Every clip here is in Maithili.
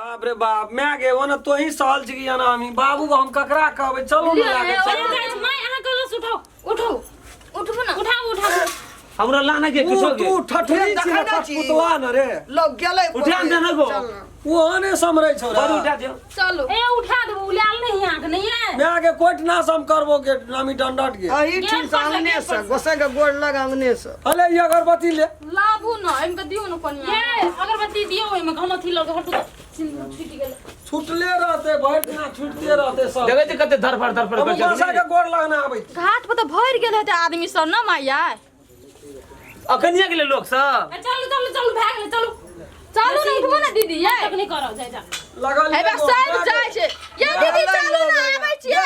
बाप रे बाप, मैं गे ओने तो ही सहल छी कि ना हमी बाबू को हम ककरा कहबै, चलू ने लागे चलू चलू। जाइ छी। माय, अहाँ कलश उठाउ, उठू। उठबू ने। उठाउ, उठाउ। हमरा लाना के तू किछो के तू ठठरी छी ने, देखै छी। कठपुतला न रे। लोग गेलै। उठा दे ना गो। चल ना। ओ ने समरै छौ बड़ रे। उठा दियो। चलू। ए, उठा देबो, उ लाल नहीं अहाँके नहीं है। मैं के कोट ना सम करबो के नामी डंडट के। अही गेट ठीक पर से, अंगने गेट से पर से। गोसाई के गोड़ लग अंगने से। अले ई अगरबत्ती ले। लाबू न, एहिमे के दियौ न कनिया। ये अगरबत्ती दियौ ओहिमे, हम अथी लऽ के हटू तऽ सिन्दूर छुटि गेलै। छुटले रहते भरि दिना, छुटते रहते सब। देखै छी कते धरफड़ धरफड़ हम करै छै। गोसाई के गोड़ लगना आबै छी। घाट पर तऽ भरि गेल हेतै आदमी सब न माया? अखनिया गेलै लोक सब। ए, चलू चलू चलू, भए गेलै, चलू। चलू ने, उठबो ने दीदी ये। तक नहि करब, जाइ जा। लगल हे बा, सब जाइ छै ये दीदी, चलू ने, आबै छियै।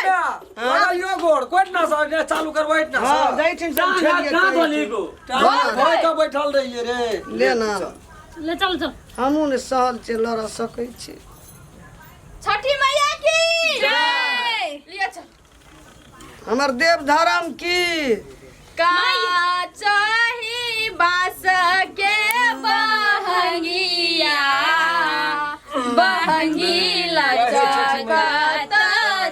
लगलियो गोड़ कोट ना सर ने चालू करबै ना। हां, सर जाइ छिन सब। कहाँ ठेलिए कहाँ धोली गो? टांग धोइ के बैठल रहिए रे। ले ना। ले चल चल। हमहूँ ने सहल छी, लड़ सकै छी। छठी मैया की जय। लिअ चल। हमर देव धर्म की का चाही बांस के बहंगिया, बहंगी लचकत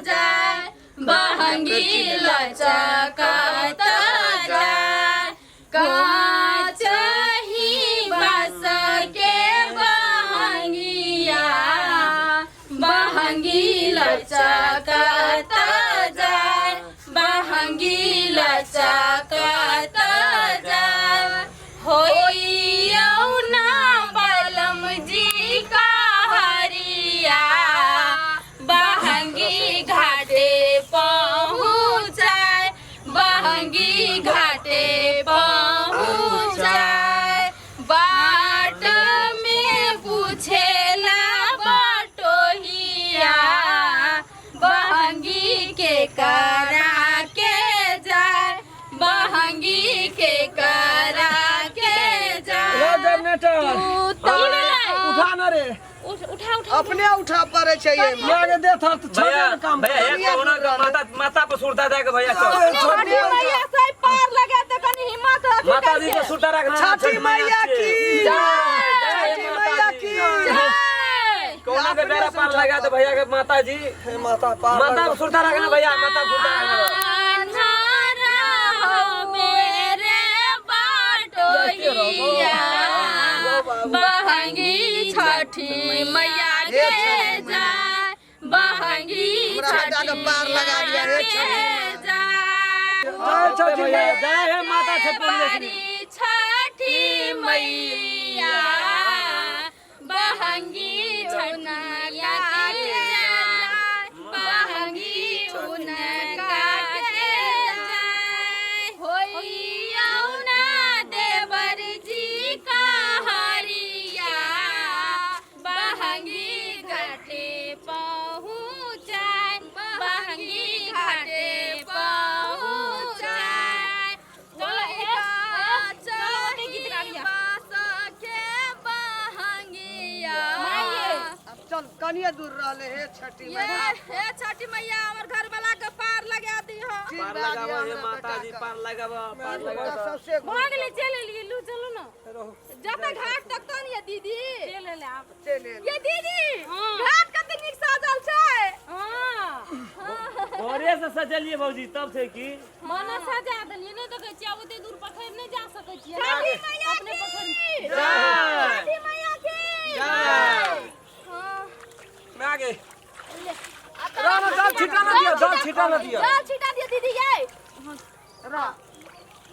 जाय, बहंगी लचकत जाय। का चाही बांस के बहंगिया, बहंगी लचकत जाय, बहंगी लचकत जाय। होइयौ ना बलम जी का हरिया, बहंगी घाटे पहुँचाय, बहंगी घाटे पहुँचाय। बाट में पूछेला बटोहिया, बहंगी के करा के जाय, बहंगी के करा के जाय। लो जनरेटर। तू तो उठा न रे। उठ, उठा उठा। अपने उठा पड़ै छै ये। मैं के दे था तो छड़े भैया ने काम। भैया, एक कहुना के माता माता पर सुरता दे के भैया चल। छठी मैया से पार लगे तऽ कनी हिम्मत अथी माता जी करके। के सुरता रखना। छठी मैया की जय। छठी मैया की जय। कहुना के बेड़ा पार लगा दे भैया के माता जी। हे माता पार माता लगा। पर सुरता रखना भैया, माता पर सुरता रखना। अन्हारा हो मेरे बाटोहिया, बहंगी छठी मैया के जाय, बहंगी हमरा बेटा के छठी पार लगा दिया हे मैया के छठी जाय। जय छठी भैया मैया। जय हे माता छठी। बारी छठी मैया, बहंगी उनका के जाय, बहंगी उनका के जाय। होइयौ ना देवर जी का हरिया, बहंगी घाटे पहुँचाय, बहंगी घाटे पहुँचाय। चलो, ए, चलो, ओते गीत गाबिया। बाँस के बहंगिया। माइये। अब चल, कनिए दूर रहले हे छठी ये मैया। हे छठी मैया, हमर घर वाला के पार लगा दीह। ठीक पार बा, लगाबो हे हमरा माता बेटा जी के। पार लगाबो, पार हमरा लगाबो। सबसे भऽ गेलै, चलि एलियै, लू चलू ने। जब तक घाट तक तो नहीं है दीदी। चलि एलै आब। चलि एलियै। ये दीदी, हाँ। घाट कते नीक सजल छै। हँ। घरे से सजलिए भौजी तब छै की। मने सजा देलियै, नहि देखै छियै, आब ओते दूर पखड़ि नहि जा सकै छियै। छठी मैया अपने की पखड़ि। जय। छठी मैया की जय। हाँ। मैं गे राना, जल छिटा न दिया, जल छिटा न दिया। जल छिटा।